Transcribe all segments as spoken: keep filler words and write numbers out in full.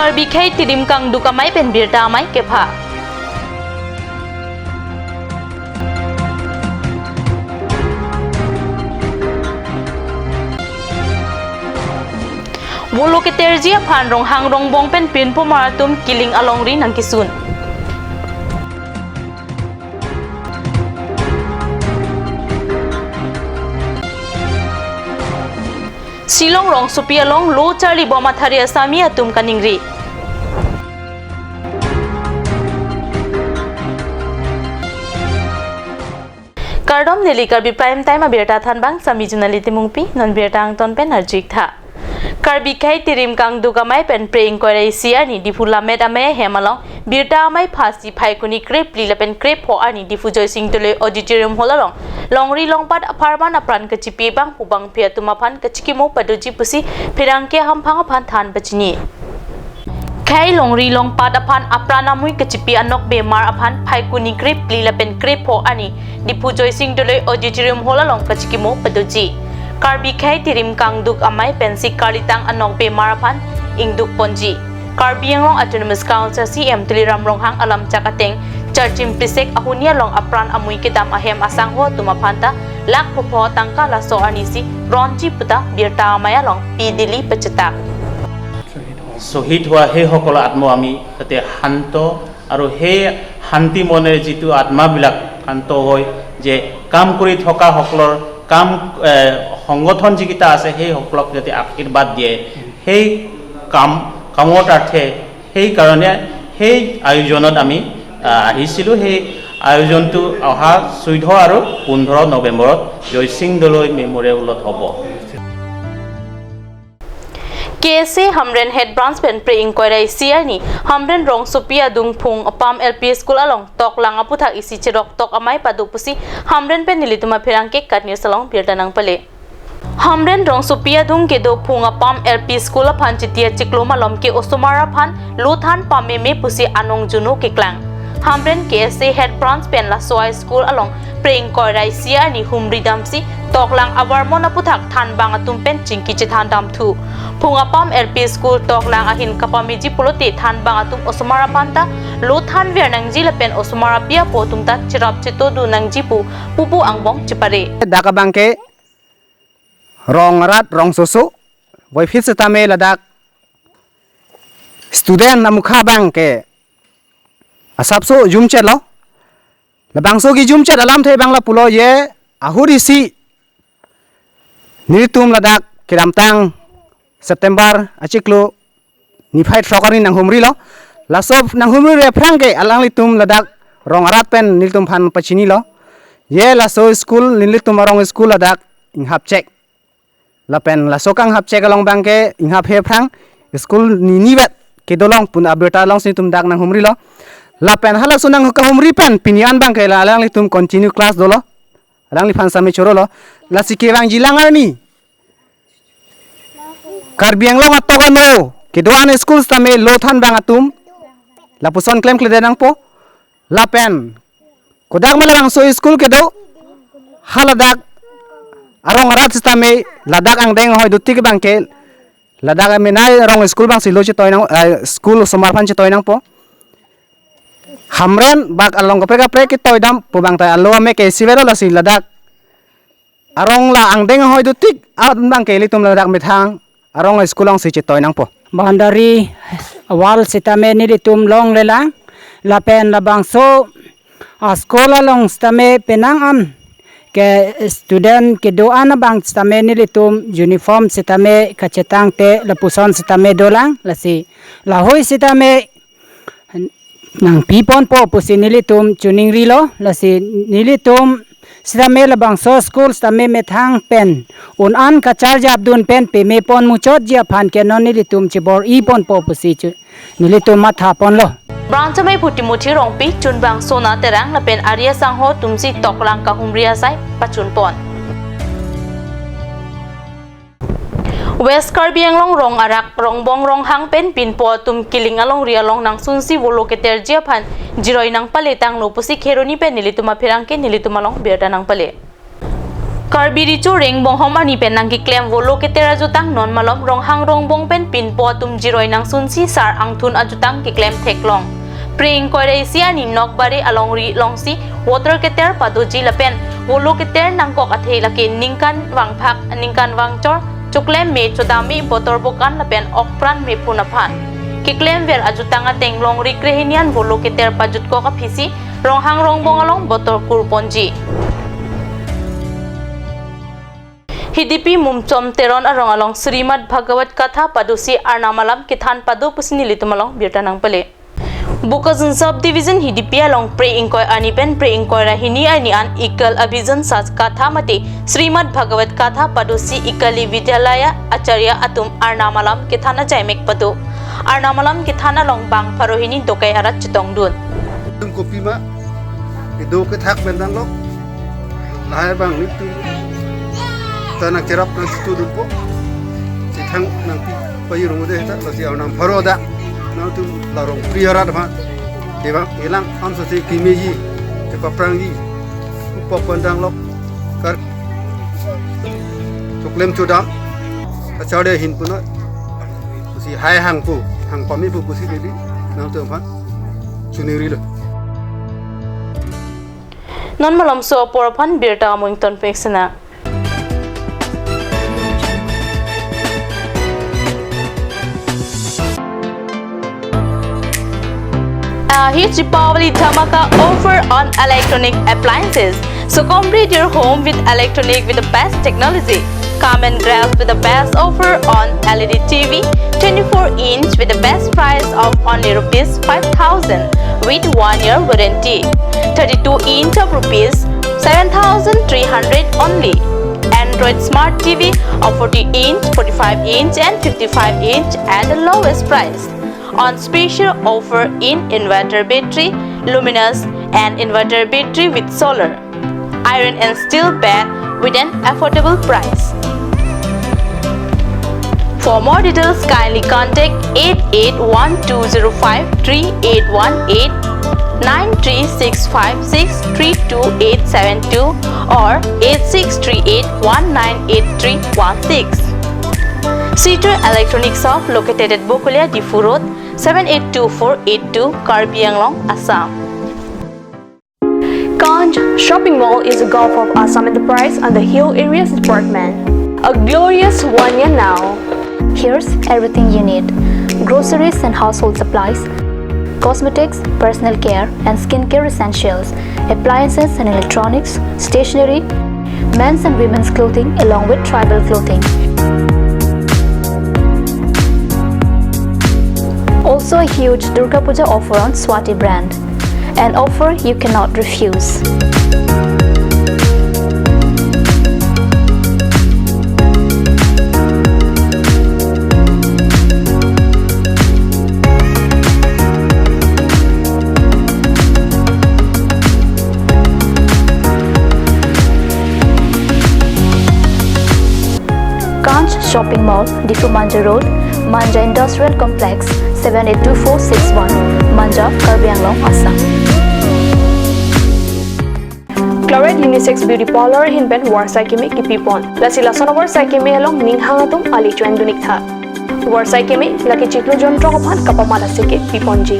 Karbi Khei Tirim Kangduk Amei pen Birta Amei kepha. Volo keterji aphan Ronghang Rongbong pen pinpomar atum kiling alongri nangkesun. Shillong rongsopi along lo charlibom athari asami atum kaningri. Kardom, neli Karbi Prime Time abirta thanbang, sami Junali Timungpi, non birta angton pen arju-ik tha. Karbi Khei Tirim Kangduk Amei pen pre ingkoi ra isi arni Diphu Lammet Amei ahem along Birta Amei phasi Phaikuni krephli lapen krepho arni Diphu Joysing Doloi Auditorium Hall along longri longpat apharman apran kachipi bang pu bangphi atum aphan kachikimo padoji pusi pherangke ahamphang aphan than pachini. Khei longri longpat aphan apran amui kachipi anokbe mar aphan Phaikuni krephli lapen krepho arni Diphu Joysing Doloi Auditorium Hall along kachikimo padoji. Karbi Khei Tirim Kangduk Amei pensi karlitang anokbe mar aphan ingduk ponji. Karbi Anglong Autonomous Council C E M Tuliram Ronghang alamchak ateng charchim pisek ahuni along apran amui kedam ahem asangho atum aphan ta lakh phopho tangka laso arnisi ronji puta Birta Amei along pidili pachetak. শ্বহীদ হোৱা সেইসকলৰ আত্মাও আমি যাতে শান্ত আৰু সেই শান্তি মনেৰে যিটো আত্মাবিলাক শান্ত হৈ যে কাম কৰি থকাসকলৰ কাম, এ, সংগঠন যিকেইটা আছে সেইসকলক যাতে আশীৰ্বাদ দিয়ে, সেই কাম, কামৰ অৰ্থে সেইকাৰণে সেই আয়োজনত আমি, আ, আহিছিলোঁ। সেই আয়োজনটো অহা চৈধ্য আৰু পোন্ধৰ নৱেম্বৰত জয়সিং দলৈ মেমৰিয়েলত হ'ব। K S A Hamren Head Branch pen pre ingkoi ra isi arni Hamren rongsopi adung Phung Apam L P School along toklang aputhak isi cheroktok amei pado pusi Hamren pen nelitum apherangke KAT News along birta nangpale. Hamren rongsopi adung kedo Phung Apam L P School aphan chiti achiklo malom ke osomar aphan lo than pameme pusi anong juno keklang. Hamren K S A Head Branch pen laso a-school along pre ingkoi ra isi arni humri damsi toklang avarmon aputhak thanbang atum pen chingki chethan damthu. Phung Apam L P School toklang ahin kapameji pulote thanbang atum osomar aphan ta lo thanver nangji lapen osomar api apo atum ta cherap chetodu nangji pu pupu angbong chepare. Dak abangke rong arat rongsoso voiphit setame ladak student amukha abangke asapso jumchetlo. Labangso kejumchet alamthe abang lapulo, ye ahut isi nelitum ladak kedamtang September achiklo niphai throk arni nanghumrilo. Laso nanghumri aphrang ke alanglitum ladak rong arat pen nelitum aphan pachinilo. Ye laso school nelitum arong school ladak inghapchek. Lapen laso kanghapchek along abangke inghaphe aphrang school nini vet kedo along pun abirta alongsi nelitum dak nanghumrilo. Lapen halaso nangkahumri pen pini an abangke la alanglitum continue class dolo. Alangliphan sami chorolo. Lasi kevangjilang arni Karbi Anglong atok ano kedo-an school setame lo thanbang atum lapuson klemkledet nangpo. Lapen kodak ma labangso school kedo, haladak arong arat setame ladak angdeng ahoi dotik abangke ladak amenai arong school abangsi lo chetoi nang, eh, school osomar aphan chetoi nangpo. Hamren bak along kaprek kaprek ketoi dam pu abang ta alo ame ke sivero lasi ladak arong la angdeng ahoi dotik abangke ilitum ladak methang arong school alongsi chetoi nangpo. Boundary wall setame nelitum longlelang lapen labangso a-school along setame penang an ke student kedo-an abang setame nelitum uniform setame kachetangte lapuson setame dolang, lasi lahoi setame nangpiponpo pusi nelitum chuningrilo, lasi nelitum setame labangso school setame methang pen un-an kacharjapdun pen pemepon muchotji aphan ke non nelitum chebor-iponpo pusi chu nelitum mathaponlo. Branch amei pu Timothy Rongpi, chunbang Sona Terang lapen ari asangho atumsi toklang kahumri asai pachunpon. West Karbi Anglong rong arak Rongbong Ronghang pen pinpo atum kiling alongri along nangsunsi volo keterji aphan jiroi nangpaletanglo pusi Kheroni pen nelitum apherangke nelitum along birta nangpale. Karbi Recho Ringbonghom arni pen nangkeklem Volo Keter ajutang non malom Ronghang Rongbong pen pinpo atum jiroi nangsunsi sar angthun ajutang keklem theklong. Pre ingkoi ra isi arni Nokbare alongri alongsi Water Keter padoji lapen Volo Keter nangkok athe lake ningkan vangphak, ningkan vangchor, choklem me, chodam me, botor bokan lapen okpran me phun aphan. Keklemver ajutang ateng longri krehini an Volo Keter pajutkok aphisi Ronghang Rongbong along botor kurponji. Hidipi Mumchom Teron arong along Srimad Bhagavad Katha padosi Arnam alam kethan pado pusi nelitum along birta nangpale. Bokajan Subdivision Hidipi along pre ingkoi arni pen pre ingkoi ra hini arni an Ikal Abhijan Sas Katha mate Srimad Bhagavad Katha padosi Ikali Vidyalaya Acharya atum Arnam alam kethan ajaimek pado. Arnam alam kethan along bang pharo hini dokai arat chetongdun. Tum kopi ma, kedo kethak pen danglok. Lahai bang nelitum ta nangcherap nangchitudunpo. Chethang nangpi pajirung de ta, lasi Arnam pharo da. Nangtum la rong pri arat ma. Debang elang anso si kemeji, kepaprangji. Upap pen danglok. Kar choklem chodam. Acharya ahin puno. Pusi hai hangpo, hang pame po pusi neli nangtum aphan chiningrilo. Non malomso apor aphan birta amung ton peksena. A huge Deepavali Dhamaka offer on electronic appliances. So complete your home with electronic with the best technology. Come and grab with the best offer on L E D T V, twenty-four inch with the best price of only rupees five thousand with one year warranty. Thirty-two inch of rupees seven thousand three hundred only. Android Smart T V of forty inch, forty-five inch and fifty-five inch at the lowest price. On special offer in inverter battery, luminous and inverter battery with solar, iron and steel bed with an affordable price. For more details, kindly contact eight eight one two zero five three eight one eight, nine three six five six three two eight seven two or eight six three eight one nine eight three one six. Sitar Electronic Shop located at Bokolia, Diphu Road, seven eight two four eight two, Karbi Anglong, Assam. Kanch Shopping Mall is a Gulf of Assam Enterprise under Hill Areas Department. A glorious one year now. Here's everything you need: groceries and household supplies, cosmetics, personal care and skincare essentials, appliances and electronics, stationery, men's and women's clothing along with tribal clothing. Also a huge Durga Puja offer on Swati brand. An offer you cannot refuse. Kanch Shopping Mall, Diphu Manja Road, Manja Industrial Complex, seven eight two four six one, Manja, Karbi Anglong, Assam. Claret Unisex Beauty Parlour ahin pen varsai keme kipipon. Lasi lason avarsai keme along ning hang atum ale choin dun-ik tha. Varsai keme lake chiklo jontrok aphan kapamat aseke piponji.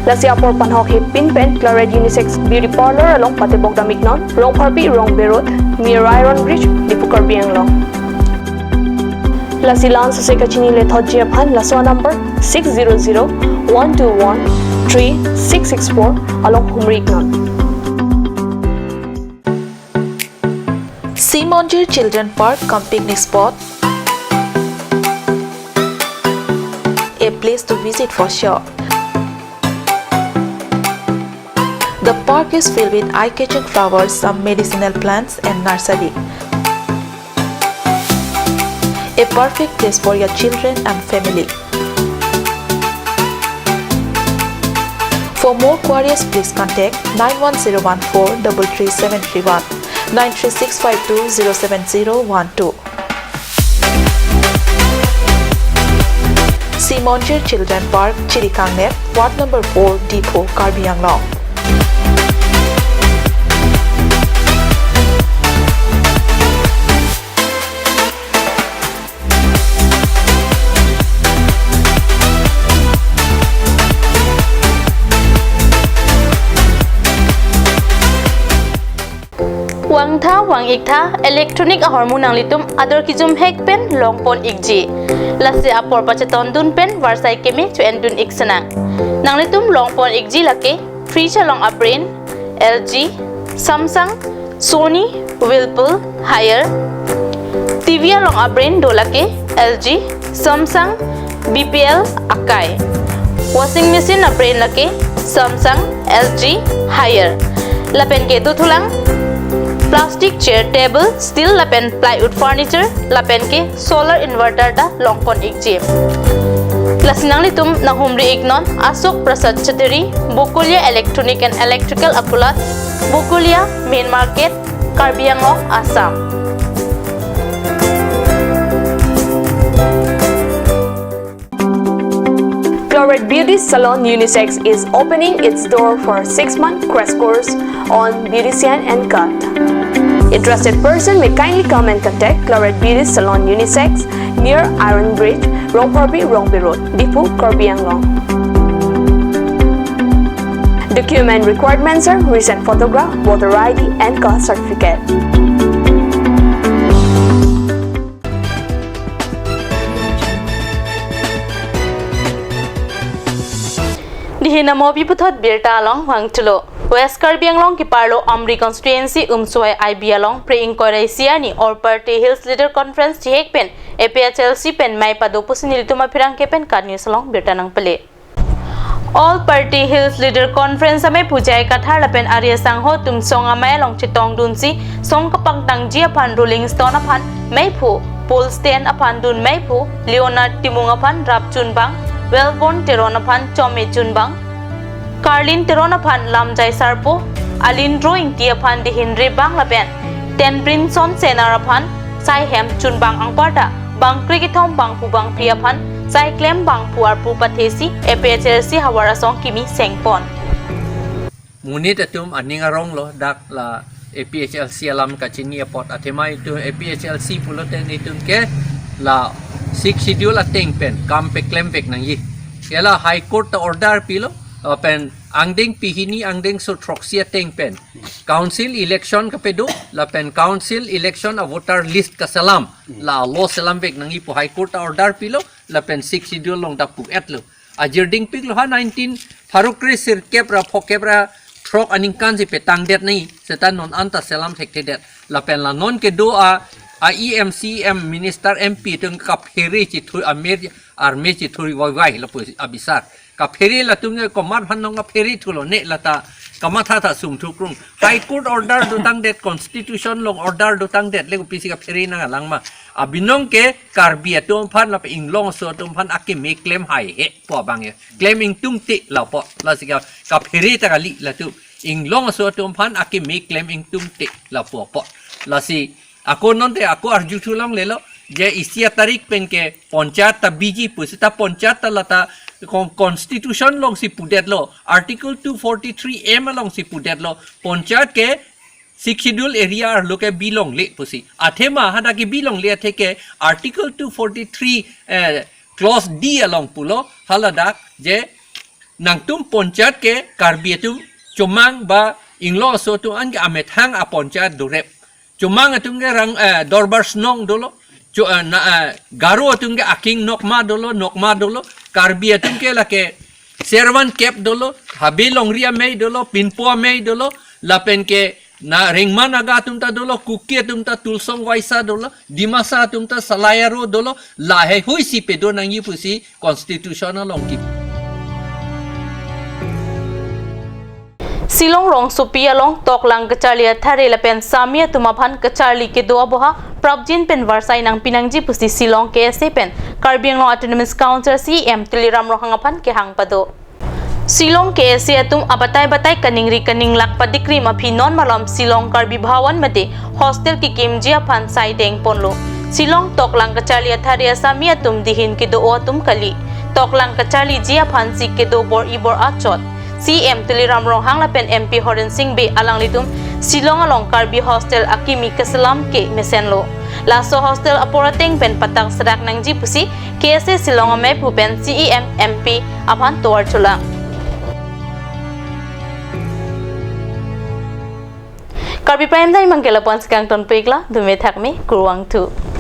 Lasi apor panhok hepin pen Claret Unisex Beauty Parlour along patebok dam-iknon, Rongpharpi Rongbe Road, near Iron Bridge, Diphu, Karbi Anglong. Lasi la-an sose kachinilethotji aphan laso number six zero zero one two one three six six four along humri-iknon. Sea Monjir Children Park cum picnic spot, a place to visit for sure. The park is filled with eye-catching flowers, some medicinal plants and nursery. A perfect place for your children and family. For more queries, please contact nine one zero one four double three seven three one, nine three six five two zero seven zero one two. Sea Monjir Children Park, Chirikangner, Ward number four, Diphu, Karbi Anglong. Vang-iktha, electronic ahormu nanglitum ador kijumhek pen longpon-ikji. Lasi apor pachetondun pen varsai keme cho-endun-ik sinang. Nanglitum longpon-ikji lake fridge along a-brand L G, Samsung, Sony, Whirlpool, Haier. T V along a-brand do lake L G, Samsung, B P L, Akai. Washing machine a-brand lake Samsung, L G, Haier. Lapen ke dothulang plastic chair, table, steel lapen plywood furniture, lapen ke solar inverter ta longpon-ikji. Lasi nanglitum nanghumri-iknon Ashok Prasad Chattery, Bokolia Electronic and Electrical Akulat, Bokolia, Main Market, Karbi Anglong, Assam. Cloret Beauty Salon Unisex is opening its door for six-month crash course on beautician and cut. Interested person may kindly come and contact Cloret Beauty Salon Unisex near Iron Bridge, Rongphorbi, Rongbe Road, Diphu, Karbi Anglong. Document requirements are recent photograph, voter I D, and caste certificate. Dihin amobi puthot birta along vangthulo. West Karbi Anglong keparlo Amri constituency Umsoi I B along pre-ingkoi ra isi arni All Party Hills Leader Conference chihek pen A P H L C pen mei pado pusi nelitum apherangke pen KAT News along birta nangpale. All Party Hills Leader Conference amei pu J I Kathar lapen Arya Sangho atum song amei along chetongdunsi song kapangtangji aphan Rolling Stone aphan meiphu, Paul Stanley aphan dun meiphu, Leonard Timung aphan rap chunbang, Welborn Teron aphan chome chunbang, Carlin Teron aphan lamjai sarpo, Alindro Ingti aphan dihin rebang lapen Tenbrinson Senar aphan saihem chunbang anparta bangkre kethom bangphu bangphi aphan saiklem bangphu arpu pathesi A P H L C havar asong kimi sengpon. Monit atum aning aronglo dak la A P H L C alam kachini apot, athema itum A P H L C pulote nelitum ke la Sixth Schedule ateng pen kam peklemvek nangji. Hala High Court ta order pilo, lapen angdeng pehini angdengso throksi ateng pen council election kapedo, lapen council election a voter list kaselam, la law selamvek nangji pu High Court ta order pilo, lapen Sixth Schedule along ta pu-etlo. Ajirding piklo ha nineteen pharo kre sirkep ra phokep ra throk aningkansi petangdet nangji, seta non anta selam thekthedet. Lapen la non kedo a, a E M, C E M, minister, M P atum kaphere chithur, amer, arme chithur vaivai lapu abisar. Kaphere latum ke komat aphan nong kaphere thulo ne lata kamatha tha sum thukrung. High Court order dotangdet, Constitution along order dotangdet le kopisi kaphere nanglang ma. Abinong ke Karbi atum aphan lapen inglongso atum aphan akeme klem haihe pu abang ya. Klem ingtungte lapu. Lasi ka, kaphere ta kali latum. Inglongso atum aphan akeme klem ingtungte lapu apo. Lasi ako nonte ako arjuthu longlelo. Je isi atarik pen ke panchayat ta biji pu seta panchayat ta lata con-, Constitution alongsi pudetlo. Article two forty-three M alongsi pudetlo. Panchayat ke Sixth Schedule area arlo ke bilongle pusi. Athema hadak ke bilongle atheke Article two forty-three, eh, clause D along pulo haladak je nangtum panchayat ke Karbi atum chomang ba inglongso atum an ke amethang a panchayat dorep. Chomang atum ke rang, eh, Dorbar Snong dolo. Cho, eh, na, eh, Garo atum ke Aking Nokma dolo, Nokma dolo. Karbi atum ke lake Servan Kep dolo, Habe Longri amei dolo, Pinpo amei dolo, lapen ke na Rengma Naga atum ta dolo, Kuki atum ta Tulsong Waisa dolo, Dimasa atum ta Salai Aro dolo, lahei huisi pedo nangji pusi Constitution along ki. Shillong rongsopi along toklang kacharli athare lapen sami atum aphan kacharli kedo aboha prapjin pen varsai nangpi nangji pusi Shillong K S A pen Karbi Anglong Autonomous Council C E M Tuliram Ronghang aphan kehang pado. Shillong K S A atum abatai batai kaningri kaninglak padikrim aphi non malom Shillong Karbi Bhawan mate hostel kekimji aphan sai dengponlo. Shillong toklang kacharli athare asami atum dihin kedo-o atum kali. Toklang kacharliji aphansi kedo bor-i bor-a chot. C E M Tuliram Ronghang lapen M P Horen Sing Bey alanglitum Shillong along Karbi hostel akimi keselam ke mesenlo. Laso hostel apor ateng pen patak serak nangji pusi K S A Shillong amei pu pen C E M M P aphan tovar cholang. Karbi Prime Time abangke lapu-an si kangtonpik lo, dome thakme, kurvangthu.